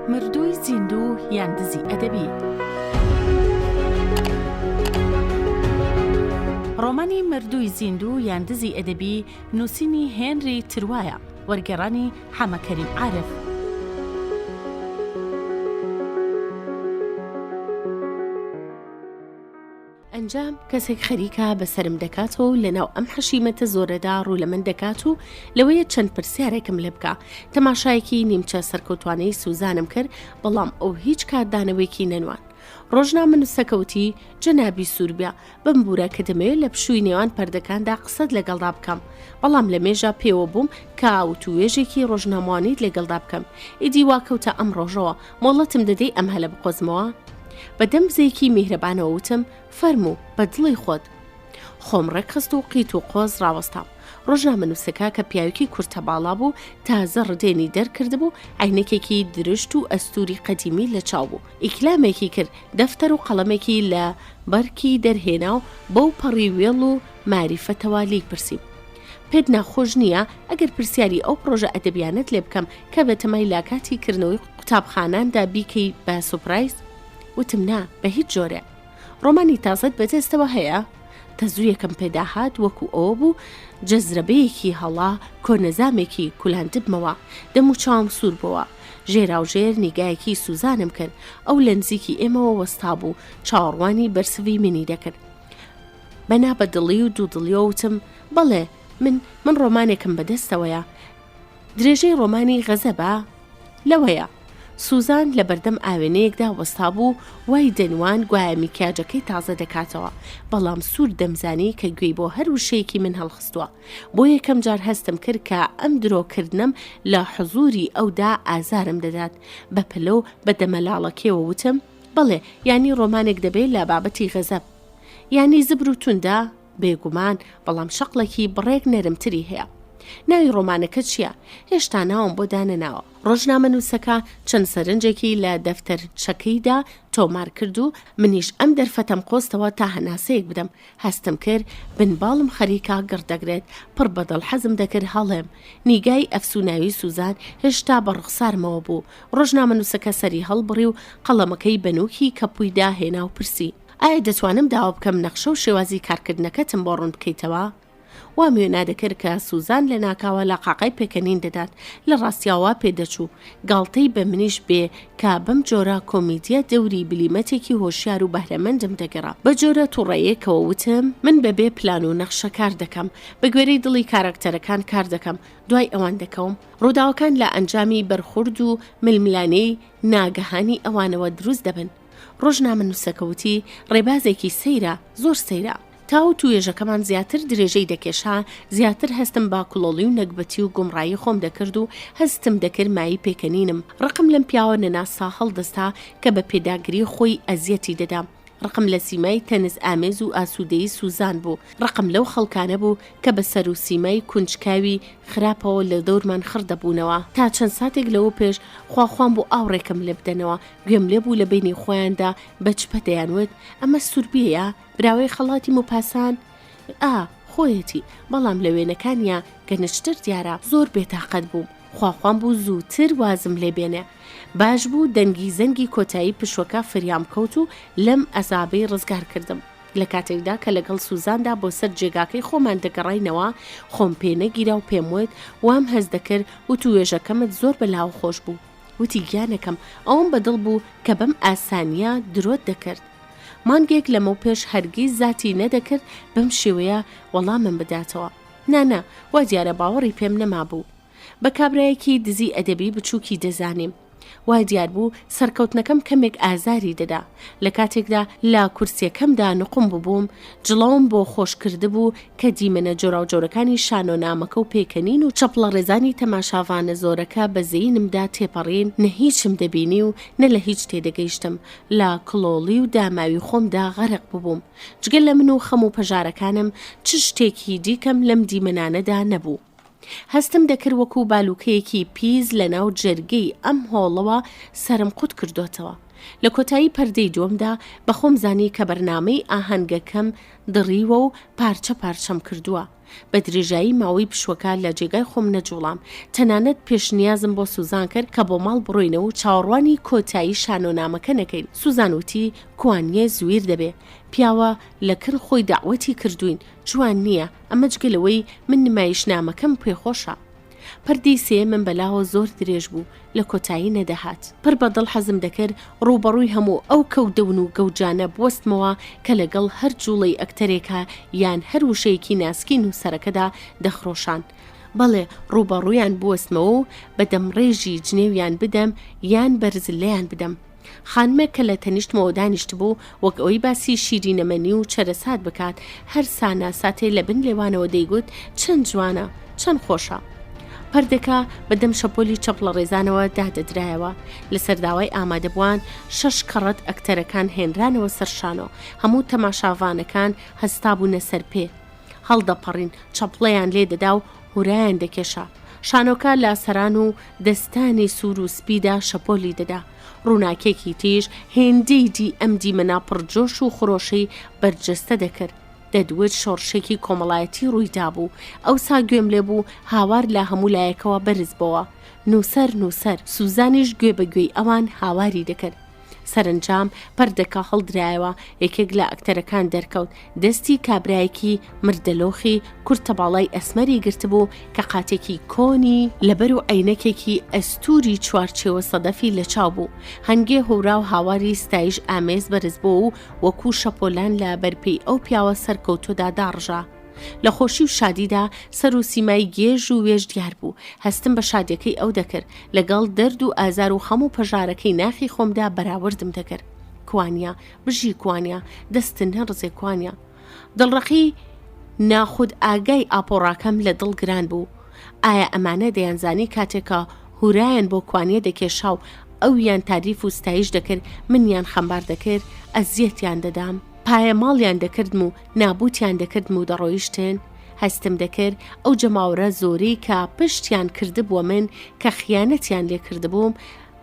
مردووی زیندوو یان دزی ئەدەبی؟ ڕۆمانی مردووی زیندوو یان دزی ئەدەبی نووسینی هێنری تروایە، وەرگێڕانی حەمە کەریم عارف. ئەنجام، کەسێک خەریکە بە سەرم دەکاتەوە و لەناو ئەم حەشیمەتە زۆرەدا ڕوو لە من دەکات و لەوەیە چەند پرسیارێکم لێ بکا. تەماشایەکی نیمچە سەرکەوتوانەی سوزانم کرد، بەڵام ئەو هیچ کاردانەوەیەکی نەنواند. ڕۆژنامەنووسەکە وتی، جەنابی سووربیا، بمبوورە کە دەمەوێت لە پشووی نێوان پەردەکاندا قسەت لەگەڵدا بکەم، بەڵام لە مێژە پێوە بووم کە وتووێژێکی ڕۆژنامەوانیت لەگەڵدا بکەم. ئیدی وا کەوتە ئەم ڕۆژەوە. مۆڵەتم دەدەی ئەم هەلە بقۆزمەوە؟ بە دەم بزەیەکی میهرەبانەوە وتم، فەرموو، بە دڵی خۆت. خۆم ڕێکخست و قیت و قۆز ڕاوەستام. ڕۆژنامەنووسەکە کە پیاوێکی کورتەباڵا بوو، تازە ڕدێنی دەرکردبوو، عەینەکێکی درشت و ئەستووری قەدیمی لە چاو بوو. ئیکلامێکی کرد، دەفتەر و قەڵەمێکی لە بەرکی دەرهێنا و بەو پەڕی وێڵ و ماریفەتەوە لێی پرسیم. پێت ناخۆش نییە ئەگەر پرسیاری ئەو پڕۆژە ئەدەبیانەت لێ بکەم کە بەتەمای لاکاتی کردنەوەی قوتابخاناندا بیکەی بە سوپرایز؟ وتم نا، بە هیچ جۆرێ. ڕۆمانی تازەت بەدەستەوە هەیە؟ تەزوویەکم پێدا هات وەکو ئەوە بوو جەزرەبەیەکی هەڵا کۆنەزامێکی کولاندبمەوە، دەموچاوم سوور بۆوە. ژێراوژێر نیگایەکی سوزانم کرد، ئەو لە نزیکی ئێمەوە وەستابوو، چاوەڕوانی بەرسڤی منی دەکرد. بە نابەدڵی و دوودڵیەوە وتم، بەڵێ، من، من ڕۆمانێکم بەدەستەوەیە. درێژەی ڕۆمانی غەزەبە؟ لەوەیە. سوزان لە بەردەم ئاوێنەیەکدا وەستابوو، وای دەنواند گوایە میکیاجەکەی تازە دەکاتەوە، بەڵام سوور دەمزانی کە گوێی بۆ هەر وشەیەکی من هەڵخستووە. بۆ یەکەم جار هەستم کرد کە ئەم درۆکردنەم لە حزووری ئەودا ئازارم دەدات. بە پەلە و بە دەمەلاڵەکێوە وتم، بەڵێ، یانی ڕۆمانێک دەبێ لە بابەتی غەزەب. یانی زبر و توندە؟ بێگومان، بەڵام شەقڵێکی بڕێک نەرمتری هەیە. ناوی ڕۆمانەکە چییە؟ هێشتا ناوم بۆ دانەناوە. ڕۆژنامەنووسەکە چەند سەرنجێکی لە دەفتەرچەکەیدا تۆمار کرد و منیش ئەم دەرفەتەم قۆستەوە تا هەناسەیەک بدەم. هەستم کرد بن باڵم خەریکە گڕ دەگرێت، پڕ بە دڵ حەزم دەکرد هەڵێم. نیگای ئەفسووناوی سوزان هێشتا بە ڕوخسارمەوە بوو. ڕۆژنامەنووسەکە سەری هەڵبڕی و قەڵەمەکەی بە نووکی کەپوویدا هێنا و پرسی. ئایا دەتوانم داوا بکەم نەخشە و شێوازی کارکردنەکەتم بۆ ڕوون بکەیتەوە؟ وام وێنا دەکرد کە سوزان لە ناکاوە لە قاقای پێکەنین دەدات، لە ڕاستیا وا پێدەچوو گاڵتەی بە منیش بێ کە بەم جۆرە کۆمیدیە دەوری بلیمەتێکی هۆشیار و بەهرەمەندم دەگێڕا. بە جۆرە توڕەیەکەوە وتم، من بە بێ پلان و نەخشە کار دەکەم، بە گوێرەی دڵی کاراکتەرەکان کار دەکەم، دوای ئەوان دەکەوم. ڕووداوەکان لە ئەنجامی بەرخورد و ململانێی ناگەهانی ئەوانەوە دروست دەبن. ڕۆژنامەنووسەکە وتی، ڕێبازێکی سەیرە، زۆر سەیرە. تا وتووێژەکەمان زیاتر درێژەی دەکێشا، زیاتر هەستم بە کڵۆڵی و نەگبەتی و گومڕایی خۆم دەکرد و هەستم دەکرد مایەی پێکەنینم. ڕقم لەم پیاوە نەناسە هەڵدەستا کە بە پێداگری خۆی ئەزیەتی دەدام. ڕقم لە سیمای تەنزئامێز و ئاسوودەیی سوزان بوو. ڕقم لەو خەڵکانە بوو کە بە سەر و سیمای کونجکاوی خراپەوە لە دەورمان خڕ دەبوونەوە. تا چەند ساتێک لەوە پێش خواخوام بوو ئاوڕێکم لێ بدەنەوە. گوێم لێ بوو لە بەینی خۆیاندا بە چپە دەیانوت، ئەمە سوربیەیە؟ براوەی خەڵاتی موپاسان؟ ئا، خۆیەتی، بەڵام لە وێنەکانیا گەنجتر دیارە. زۆر بێتاقەت بووم، خواخوام بوو زووتر وازم لێ بێنێ. باش بوو دەنگی زەنگی کۆتایی پشووەکە فریام کەوت و لەم ئەزابەی ڕزگار کردم. لە کاتێکدا کە لەگەڵ سوزاندا بۆ سەر جێگاکەی خۆمان دەگەڕاینەوە، خۆم پێ نەگیرا و پێم وت، وام هەست دەکرد وتووێژەکەمت زۆر بە لاوە خۆش بوو. وتی گیانەکەم ئەوەم بە دڵ بوو کە بەم ئاسانییە درۆت دەکرد. مانگێک لەمەوپێش هەرگیز زاتی نەدەکرد بەم شێوەیە وەڵامم بداتەوە. نا نا، وا دیارە باوەڕی پێم نەمابوو. بە کابرایەکی دزی ئەدەبی بچووکی دەزانیم. وا دیار بوو سەرکەوتنەکەم کەمێک ئازاری دەدا. لە کاتێکدا لە کورسییەکەمدا نوقم ببووم، جڵەوم بۆ خۆش کردبوو کە دیمەنە جۆراوجۆرەکانی شانۆنامەکە و پێکەنین و چەپڵەڕێزانی تەماشاڤانە زۆرەکە بە زەینمدا تێپەڕین، نە هیچم دەبینی و نە لە هیچ تێدەگەیشتم. لە کڵۆڵی و داماوی خۆمدا غەرق ببووم. جگە لە من و خەم و پەژارەکانم، چ شتێکی دیکەم لەم دیمەنانەدا نەبوو. هەستم دەکرد وەکوو بالووکەیەکی پیس لە ناو جەرگەی ئەم هۆڵەوە سەرم قوت کردۆتەوە. لە کۆتایی پەردەی دووەمدا بە خۆم زانی کە بەرنامەی ئاهەنگەکەم دڕیوە و پارچە پارچەم کردووە. بە درێژایی ماوەی پشووەکە لە جێگای خۆم نەجووڵام. تەنانەت پێشنیازم بۆ سوزان کرد کە بۆ ماڵ بڕۆینەوە و چاوەڕوانی کۆتایی شانۆنامەکە نەکەین. سوزان وتی، کوانیێ زویر دەبێ. پیاوە لە کن خۆی دەعوەتی کردووین. جوان نییە. ئەمە جگە لەوەی من نمایشنامەکەم پێخۆشە. پردی سێیەمم بەلاوە زۆر درێژ بوو، لە کۆتایی نەدەهات. پڕ بە دڵ حەزم دەکرد ڕووبەڕووی هەموو ئەو کەودەون و گەوجانە بوەستمەوە کە لەگەڵ هەر جووڵەی ئەکتەرێکا یان هەر وشەیەکی ناسکی نووسەرەکەدا دەخرۆشان. بەڵێ ڕووبەڕوویان بوەستمەوە و بە دەمڕێژی جنێویان بدەم یان بەرزلەیان بدەم. خانمێک کە لە تەنیشتمەوە دانیشتبوو، وەک ئەوەی باسی شیرینەمەنی و چەرەسات بکات، هەر سانا ساتێ لە بن لێوانەوە دەیگوت، چەند جوانە، چەند خۆشە. پەردەکە بە دەم شەپۆلی چەپڵەڕێزانەوە دادەدرایەوە. لەسەر داوای ئامادەبووان، شەش کەڕەت ئەکتەرەکان هێنرانەوە سەر شانۆ. هەموو تەماشاڤانەکان هەستابوونە سەر پێ. هەڵدەپەڕین، چەپڵەیان لێ دەدا و هورایان دەکێشا. شانۆکە لە سەران و دەستانی سوور و سپیدا شەپۆلی دەدا. ڕووناکییەکی تیژ هێندەی دی ئەم دیمەنە پڕ جۆش و خرۆشەی بەرجەستە دەکرد. دەتوت شۆڕشێکی کۆمەڵایەتی ڕووی دابوو. ئەوسا گوێم لێ بوو هاوار لە هەموو لایەکەوە بەرز بۆوە. نووسەر، نووسەر! سوزانیش گوێ بە گوێی ئەوان هاواری دەکرد. سەرەنجام پەردەکە هەڵدرایەوە، یەکێک لە ئەکتەرەکان دەرکەوت، دەستی کابرایەکی مردەلۆخی کورتەباڵای ئەسمەری گرتبوو کە قاتێکی کۆنی لەبەر و عەینەکێکی ئەستووری چوارچێوە سەدەفی لە چاو بوو، هەنگێ هۆرا و هاواری ستایش ئامێز بەرزبۆوە و وەکوو شەپۆلان لە بەرپێی ئەو پیاوە سەرکەوتووەدا داڕژا. لە خۆشی و شادیدا سەر و سیمای گێژ و وێژ دیار بوو، هەستم بە شادیەکەی ئەو دەکرد، لەگەڵ دەرد و ئازار و خەم و پەژارەکەی ناخی خۆمدا بەراوردم دەکرد. کوانیا، بژی کوانیا، دەستت نەڕزێ کوانیا. دڵڕەقی ناخود ئاگای ئاپۆڕاکەم لە دڵ گران بوو. ئایا ئەمانە دەیانزانی کاتێ کە هورایان بۆ کوانیە دەکێشا و ئەویان تاریف و ستایش دەکرد، منیان خەمبار دەکرد، ئەزیەتیان دەدام؟ پایەماڵیان دەکردم و نابوتیان دەکردم و دەڕۆیشتن، هەستم دەکرد ئەو جەماوەرە زۆرەی کە پشتیان کردبووە من، کە خیانەتیان لێ کردبووم،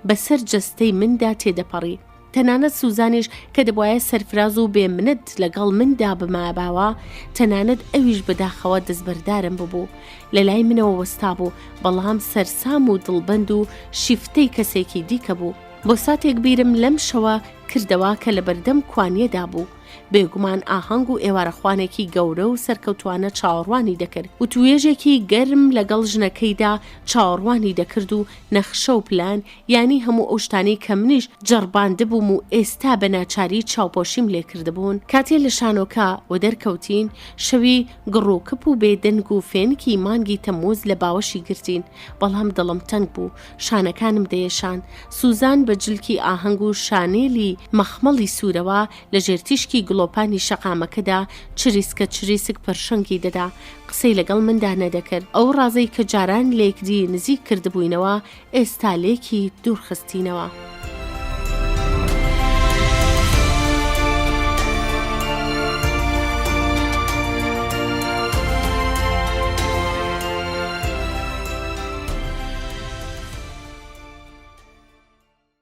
بەسەر جەستەی مندا تێدەپەڕی. تەنانەت سوزانیش کە دەبوایە سەرفراز و بێ منەت لەگەڵ مندا بماباوە، تەنانەت ئەویش بەداخەوە دەستبەردارم ببوو. لە لای منەوە وەستابوو، بەڵام سەرسام و دڵبەند و شیفتەی کەسێکی دیکە بوو. بۆ ساتێک بیرم لەم شەوە کردەوە کە لەبەردەم کوانیەدا بوو. بێگومان ئاهەنگ و ئێوارەخوانێکی گەورە و سەرکەوتوانە چاوەڕوانی دەکرد. وتووێژێکی گەرم لەگەڵ ژنەکەیدا چاوەڕوانی دەکرد و نەخشە و پلان، یانی هەموو ئەو شتانەی کە منیش جەڕباندبووم و ئێستا بە ناچاری چاوپۆشیم لێ کردبوون. کاتێ لە شانۆکە وەدەرکەوتین، شەوی گڕوکپ و بێدەنگ و فێنکی مانگی تەمموز لە باوەشی گرتین، بەڵام دڵم تەنگ بوو. شانەکانم دەیەشاند. سوزان بە جلکی ئاهەنگ و شانێلی مەخمەڵی سوورەوە لە ژێر تیشکی گڵۆپانی شەقامەکەدا چریسکە چریسک پرشنگی دەدا. قسەی لەگەڵ مندا نەدەکرد. ئەو ڕازەی کە جاران لێکدی نزیک کردبووینەوە، ئێستا لێکی دوور خستینەوە.